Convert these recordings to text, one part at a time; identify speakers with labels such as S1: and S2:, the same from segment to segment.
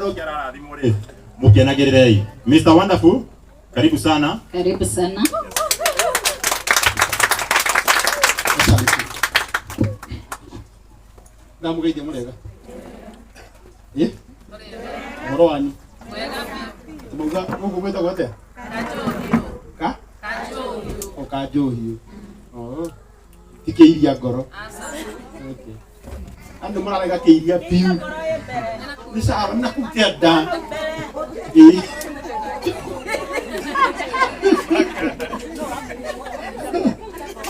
S1: Ũngĩ ararathimwo rĩ, mũkenagĩrĩrei. Mr Wonderful, karibu sana.
S2: Karibu sana.
S3: Asante. Ndamũgeithia mũrega. Ĩ? Ũhoro wanyu? Mauga gũkũ gwĩtagwo atĩa? Ka? O Kanjũhiũ. Oh. Ti kĩiria ngoro. Okay. Andũ mararega kĩiria biũ. Nĩ sawa na kũu kĩanda. Ĩ.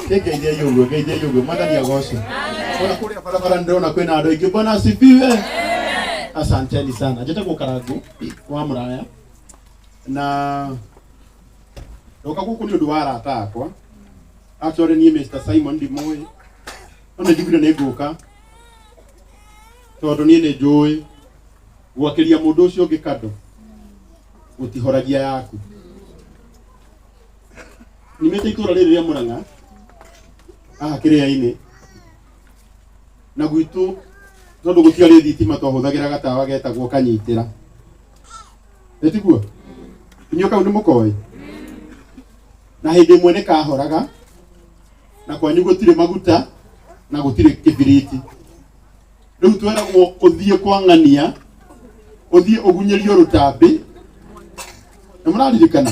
S3: Ngeithia ũguo, ngeithia ũguo, Mwathani agocwo. Ona kũrĩa barabara ndĩrona kwĩna andũ aingĩ. Bwana asifiwe. Asanteni sana. Njĩtagwo Karangu wa Mũraya na ndoka gũkũ nĩ ũndũ wa arata akwa. Actually niĩ Mr. Simon ndimũĩ, no nĩ njiguire nĩ ngũka tondũ niĩ nĩ njũĩ gwakĩria mũndũ ũcio ũngĩ kando gũtihoragia yaku. Nyumĩte itũra rĩrĩ rĩa Mũrang'a haha kĩrĩa-inĩ, na gwitũ tondũ gũtiarĩ thitima twahũthagĩra gatawa getagwo kanyitĩra. Ĩtiguo? Inyuĩ kau nĩ mũkoĩ? Na hĩndĩ ĩmwe nĩ kahoraga, na kwanyu gũtirĩ maguta na gũtirĩ kĩbiriti. Rĩu tweragwo ũthiĩ kwa ng'ania, ũthiĩ ũgunyĩrio rũtambĩ, nĩ mũraririkana,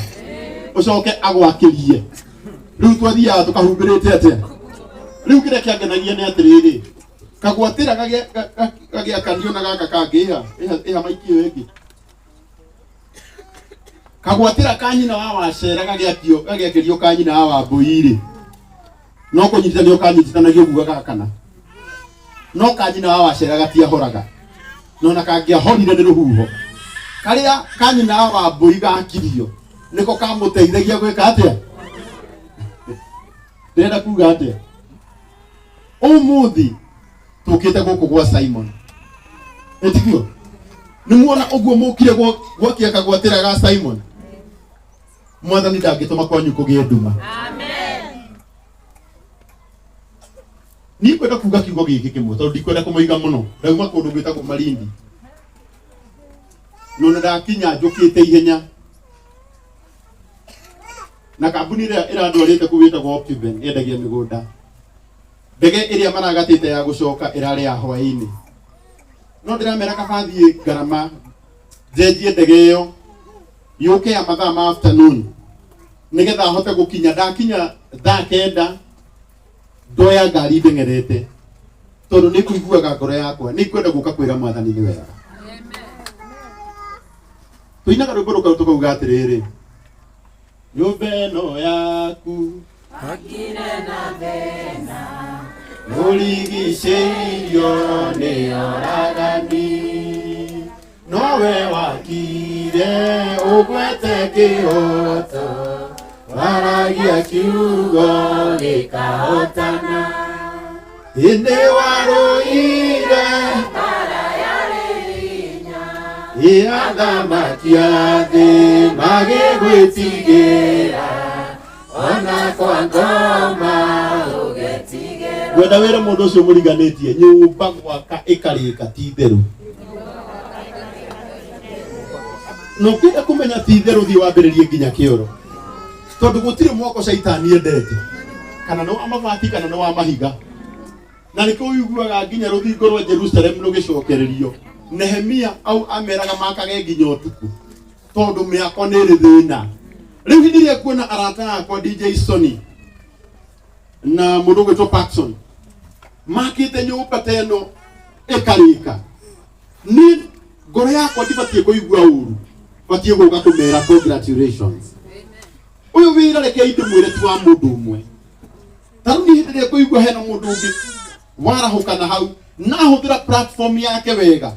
S3: ũcoke agwakĩrie. Rĩu twathiaga tũkahumbĩrĩte atĩa? Rĩu kĩrĩa kĩangenagia nĩ atĩrĩrĩ, kagwatĩra gagĩakanio na gaka kangĩ, ĩha ĩha ĩha maiki ĩyo ĩngĩ, kagwatĩra ka nyina wa wacera gagĩakio gagĩakĩrio ka nyina wa wambũi-rĩ, no kũnyitithanio kanyitithanagio ũguo gagakana, no ka nyina wa wacera gatiahoraga, no na kangĩahorire nĩ rũhuho, karĩa ka nyina wa wambũi gakirio nĩko kamũteithagia gwĩka atĩa? Ndĩrenda kuga atĩa? Ũmũthĩ tũkĩte gũkũ gwa Simon, ĩtiguo? Nĩ muona ũguo mũkire gwakia kagwatĩra ga Simon. Mwathani ndangĩtũma kwanyu kũgĩe nduma. Niĩ ngwenda kuga kiugo gĩkĩ kĩmwe tondũ ndikwenda kũmũiga mũno. Ndauma kũndũ gwĩtagwo Malindi, no na ndakinya njũkĩte ihenya na kambuni ĩrĩa ĩrandwarĩte kũu ĩtagwo Optiven, yendagia mĩgũnda. Ndege ĩrĩa maragatĩte ya gũcoka ĩrarĩ ya hwaĩ-inĩ, no ndĩramera kaba thiĩ ngarama njenjie ndege ĩyo yũke ya mathaa ma afternoon nĩgetha hote gũkinya. Ndakinya thaa 9 ndoya ngari ndeng'erete tondũ nĩ kũiguaga ngoro yakwa nĩ kwenda gũka kwĩra Mwathani nĩ wega. Tũinaga rwĩmbo rũkau tũkauga atĩrĩrĩ, nyũmba ĩno yaku mũrigicĩirio nĩ oragani, nowe wakire ũgwete kĩhoto, waragia kiugo gĩkahotana, hĩndĩ warũire athamaki a thĩ magĩgwĩtigĩra, ona kwa ngoma ũgetigĩra. Ngwenda wĩre mũndũ ũcio mũriganĩtie, nyũmba gwaka ĩkarĩka ti itherũ, na ũkĩenda kũmenya ti itherũ, thiĩ wambĩrĩrie nginya kĩoro, tondũ gũtirĩ mwako caitani endete, kana nĩ wa mabati kana nĩ wa mahiga. Na nĩkĩo ũiguaga nginya rũthingo rwa Jerusalem rũgĩcokererio, Nehemia au ameraga makage nginya ũtukũ, tondũ mĩako nĩ ĩrĩ thĩna. Rĩu hĩndĩ ĩrĩa kuona arata akwa DJ Sony na mũndũ ũgwĩtwo Parkson makĩte nyũmba ta ĩno ĩkarĩka, niĩ ngoro yakwa ndibatiĩ kũigua ũru, batiĩ gũka kũmera congratulations. Ũyũ wĩra rekei ndĩmwĩre ti wa mũndũ ũmwe. Ta rĩu niĩ hĩndĩ ĩrĩa ngũigua hena mũndũ ũngĩ warahũka na hau na ahũthĩra platform yake wega,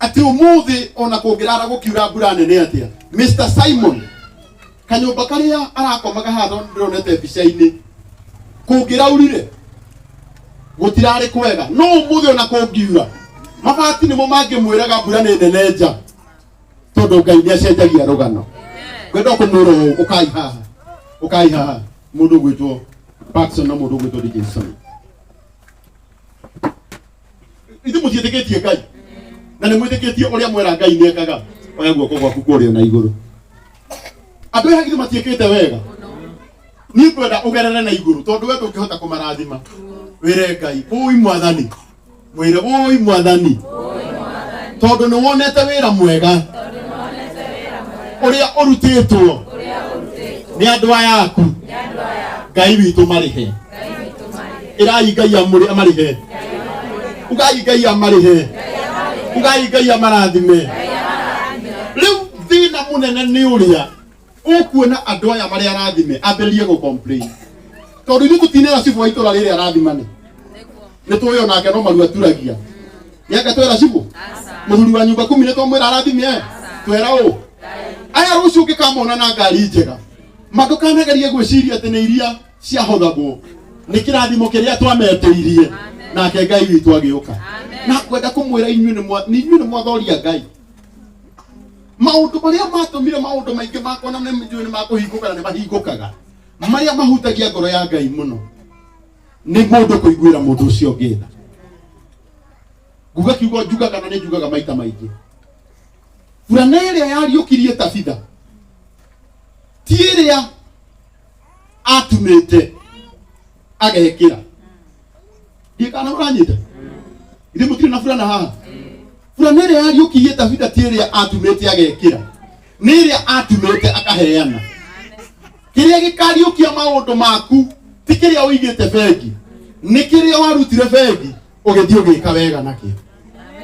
S3: atĩ ũmũthĩ ona kũngĩrara gũkiura mbura nene atĩa, Mr Simon kanyũmba karĩa arakomaga haha tondũ ndĩronete mbica-inĩ, kũngĩraurire gũtirarĩ kwega, no ũmũthĩ ona kũngiura mabati nĩmo mangĩmwĩraga mbura nĩ nene nja, tondũ Ngai nĩ acenjagia rũgano. Ngwenda kũmwĩra ũũ, ũkai haha, ũkai haha, mũndũ ũgwĩtwo Parkson na mũndũ ũgwĩtwo DJ Sony. Ithuĩ mũtiĩtĩkĩtie Ngai? Na nĩ mwĩtĩkĩtie ũrĩa mwera Ngai nĩ ekaga. Oya guoko gwaku kũrĩa na igũrũ. Andũ aya githĩ matiĩkĩte wega? Niĩ ngwenda ũgerere na igũrũ tondũ we ndũngĩhota kũmarathima. Wĩre Ngai, ũi mwathani. Mwĩre ũi mwathani. Tondũ nĩ wonete wĩra mwega ũrĩa ũrutĩtwo nĩ andũ aya aku. Ngai witũ marĩhe. Ĩrai Ngai amarĩhe. Ugai Ngai amarĩhe. Ugai Ngai amarathime. Rĩu thĩna mũnene nĩ ũrĩa ũkuona andũ aya marĩa arathime ambĩrĩrie gũ complain. Tondũ ithuĩ tũtinera cibũ wa itũra rĩrĩ arathimane. Nĩ tũĩ onake no maru aturagia. Nĩanga twĩra cibũ? Mũthuri wa nyumba kumi nĩ twamwĩra arathime aya? Twera ũ? Aya rũciũ ũngĩkamona na ngari njega. Ma ndũkanagerie gwĩciria atĩ nĩ iria ciahothagwo nĩ kĩrathimo kĩrĩa twametĩirie nake Ngai witũ agĩũka. Na ngwenda kũmwĩra inyuĩ nĩ mwathoria Ngai. Maũndũ marĩa matũmire maũndũ maingĩ makwa na nĩ njũĩ nĩ makũhingũka na nĩ mahingũkaga marĩa mahutagia ngoro ya Ngai mũno nĩ mũndũ kũiguĩra mũndũ ũcio ũngĩ tha. Nguga kiugo njugaga na nĩ njugaga maita maingĩ. Burana ĩrĩa yariũkirie Tabitha ti ĩrĩa atumĩte agekĩra. Ndiĩ kana mũranyita? Ithuĩ mũtirĩ na burana haha? Burana ĩrĩa yariũkirie Tabitha ti ĩrĩa atumĩte agekĩra, nĩ ĩrĩa atumĩte akaheana. Kĩrĩa gĩkariũkia maũndũ maku ti kĩrĩa ũigĩte bengi, nĩ kĩrĩa warutire bengi ũgĩthiĩ ũgĩka wega nakĩo.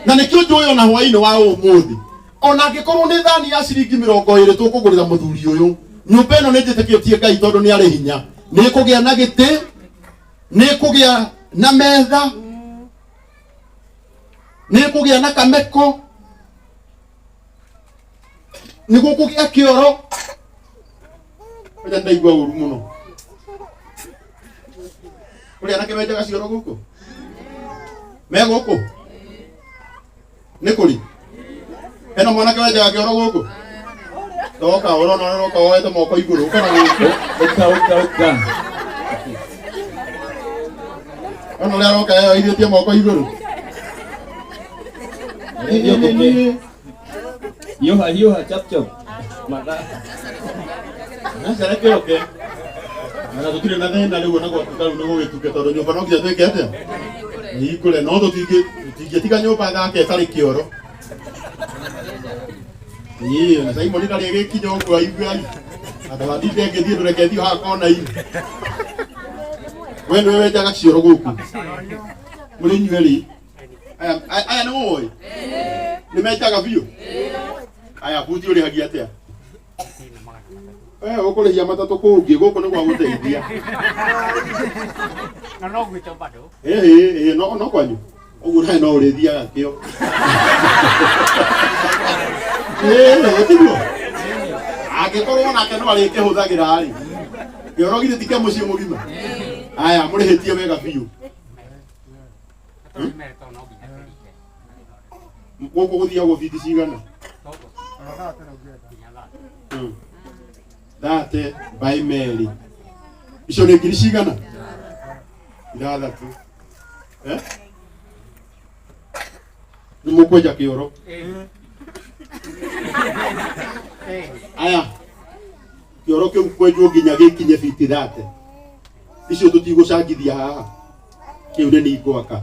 S3: Na nĩkĩo njũĩ ona hwaĩ-inĩ wa ũmũthĩ, ona angĩkorwo nĩ thani ya ciringi 20 tũkũgũrĩra mũthuri ũyũ, nyũmba ĩno nĩ njĩtĩkĩtie Ngai tondũ nĩ arĩ hinya, nĩ ĩkũgĩa na gĩtĩ, nĩ ĩkũgĩa na metha, nĩ ĩkũgĩa na kameko, nĩ gũkũgĩa kĩoro. Ũrĩa ndaigua ũru mũno. Kũrĩ anake menjaga cioro gũkũ? Me gũkũ? Nĩ kũrĩ? Hena mwanake wenjaga kĩoro gũkũ? Toka ũrona ũroka woete moko igũrũ ũka na gũkũ.
S2: Ũka ũka ũka.
S3: Ona ũrĩa aroka yoithĩtie moko igũrũ.
S2: Hiũha hiũha chap chap. Mathaa.
S3: Nacara kĩoke. Na tũtirĩ na thĩna rĩu ona gwatuka rĩu nĩ gũgĩtuke tondũ nyũmba no nginya twĩke atĩa? Hingũre no tũtingĩtiga nyũmba thake ĩtarĩ kĩoro. Ĩĩ na Simon ndarĩ ĩgĩkinya ũguo aigue ai. Andũ atinde ngĩthiĩ ndũreke thiĩ haha kona-inĩ. We nĩwe wenjaga cioro gũkũ. Mũrĩ inyuĩ erĩ. Aya aya nĩ mũĩ? Nĩ menjaga biũ? Aya buti ũrĩhagia atĩa? Eh, ũkũrĩhia matatũ kũngĩ gũkũ nĩ gwa gũteithia.
S4: Na no gwitũ bado.
S3: Ĩĩ ĩĩ no no kwanyu. Ũguo nawe no ũrĩthiaga kĩo. Ĩĩ tiguo. Angĩkorwo nake no arĩkĩhũthagĩra rĩ. Kĩoro githĩ ti kĩa mũciĩ mũgima. Aya mũrĩhĩtie wega biũ. Gũkũ gũthiagwo biti cigana? Thate by Mary. Icio nĩ ngiri cigana? 6. Eh? Nĩ mũkwenja kĩoro. Aya. Kĩoro kĩu kwenjwo nginya gĩkinye biti 30. Icio tũtigũcangithia haha. Kĩu nĩ niĩ ngwaka.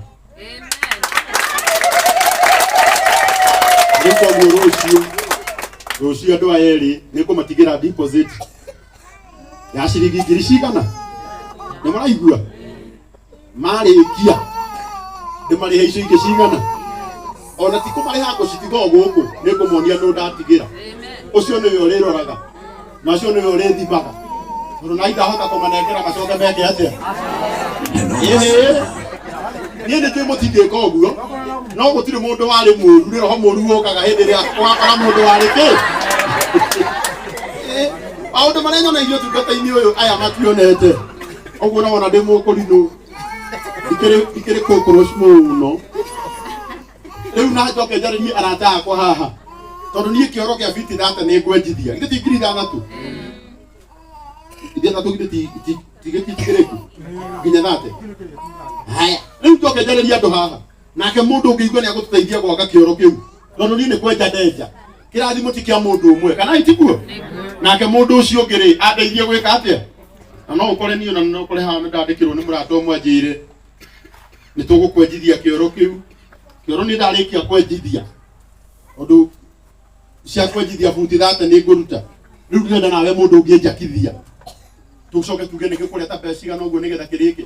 S3: Rĩu koguo rũciũ rũciũ andũ aya erĩ nĩ ngũmatigĩra deposit ya ciringi ngiri cigana? Nĩ mũraigua? Marĩkia ndĩmarĩhe icio ingĩ cigana? Ona ti kũmarĩha ngũcitiga o gũkũ, nĩ ngũmonia nũ ndatigĩra. Ũcio nĩwe ũrĩroraga na ũcio nĩwe ũrĩthimaga tondũ na indahota kũmanengera macoke meke atĩa? Ĩhĩ, niĩ nĩ njũĩ mũtingĩka ũguo, no gũtirĩ mũndũ warĩ mũru, nĩ roho mũru ũkaga hĩndĩ ĩrĩa ũgakora mũndũ warĩ kĩ. Ĩ, maũndũ marĩa nyoneirio ũtungata-inĩ ũyũ aya mationete ũguo no wona ndĩ mũkũrinũ ndikĩrĩ cockroach mũno. Rĩu na njoke njarĩrie arata akwa haha tondũ niĩ kĩoro kĩa biti 30 nĩ ngwenjithia githĩ ti ngiri 6 ithathatũ githĩ ti gĩtiti kĩrĩku nginya 30. Haya rĩu njoke njarĩrie andũ haha nake mũndũ ũngĩigua nĩ agũtũteithia gwaka kĩoro kĩu. Tondũ niĩ nĩ kwenja ndenja. Kĩrathimo ti kĩa mũndũ ũmwe, kana itiguo? Nake mũndũ ũcio ũngĩ rĩ, andeithie gwĩka atĩa? Na no ũkore niĩ ona no ũkore haha nĩndandĩkĩrwo nĩ mũrata ũmwe anjĩre nĩ tũgũkwenjithia kĩoro kĩu. Kĩoro nĩ ndarĩkia kwenjithia. Ũndũ cia kwenjithia buti thate nĩ ngũruta. Rĩu ndĩrenda nawe mũndũ ũngĩ njakithia. Tũcoke tuge nĩ gĩkũreta mbeca cigana ũguo nĩgetha kĩrĩke.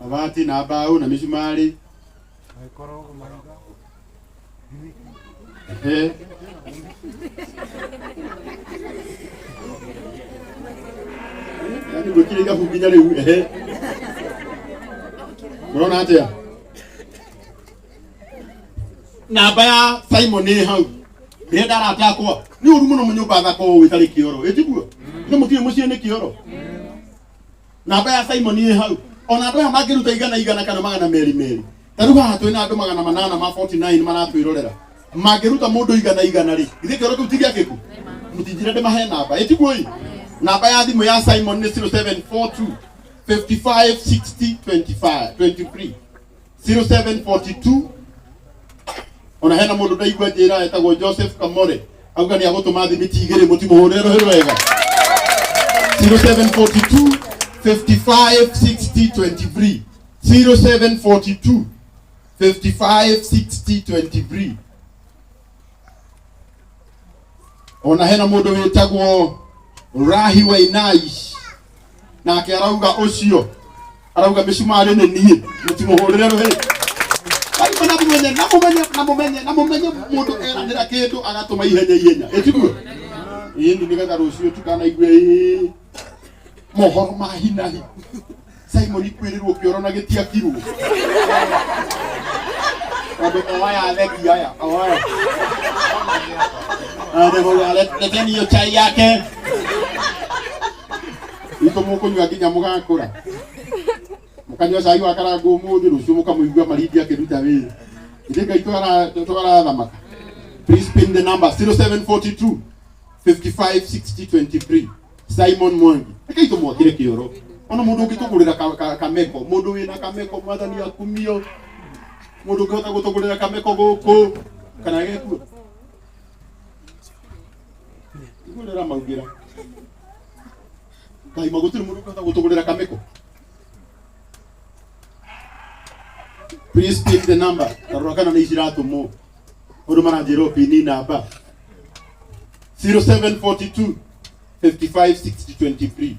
S3: Mabati na mbaũ na mĩcumarĩ. Ehe. Yaani gwĩkĩra irabu nginya rĩu ehe. Mũrona atĩa? Namba ya Simon ĩ hau. Ndĩrenda arata akwa. Nĩ ũru mũno nyũmba thaka ũũ ĩtarĩ kĩoro. Ĩtiguo? Nĩ mũtirĩ mũciĩ nĩ kĩoro. Namba ya Simon ĩ hau. Ona andũ aya mangĩruta igana igana kana magana merĩ merĩ. Ta rĩu haha twĩna andũ magana manana ma 49 maratwĩrorera. Mangĩruta mũndũ igana igana rĩ, githĩ kĩoro kĩu ti gĩakĩku? Mũtinjĩre ndĩmahe namba. Ĩtiguo ĩ? Namba ya thimũ ya Simon nĩ 0742 55 60 25 23. 0742 ona hena mundu ndaigua njira etagwo Joseph Kamore auga ni agutuma thimiti igiri mutimuhurire ruhi rwega. 0742 55 60 23 0742 55 60 23. Ona hena mundu witagwo Rahi Wainai nake arauga ucio arauga mĩcumarĩ nĩ niĩ mũtimũhũrĩre rũhĩ. Aima na mũmenye na mũmenye na mũmenye na mũmenye mũndũ eranĩra kĩndũ agatũma ihenya ihenya ĩtiguo ĩni nĩgetha rũciũ tukanaigue ĩĩ mohoro ma hinahi Simon kwĩrĩrwo kĩoro na gĩtiakirwo tondũ o aya theki aya o aya leteni hiyo chai yake itå må kå nyua nginya må gakå ra må kanyua cai wa karangå må thä rå cio må kamå igua marindi akä ruta wä ra ithe ngai twarathamaka. Please pin the number 0742 55 60 23 Simon Mwangi. Rekei tũmwakĩre kĩoro. Ona mũndũ ũngĩtũgũrĩra kameko, mũndũ wĩna kameko mwathani akumio. Mũndũ ũngĩhota gũtũgũrĩra kameko gũkũ kana gekuo. Igũrĩra maugĩra. Ngai magũtirĩ mũndũ ũngĩhota gũtũgũrĩra kameko. Please pin the number. Tarora kana nĩ iciratũmwo. Ũndũ maranjĩra pini namba 0742 55 60 23.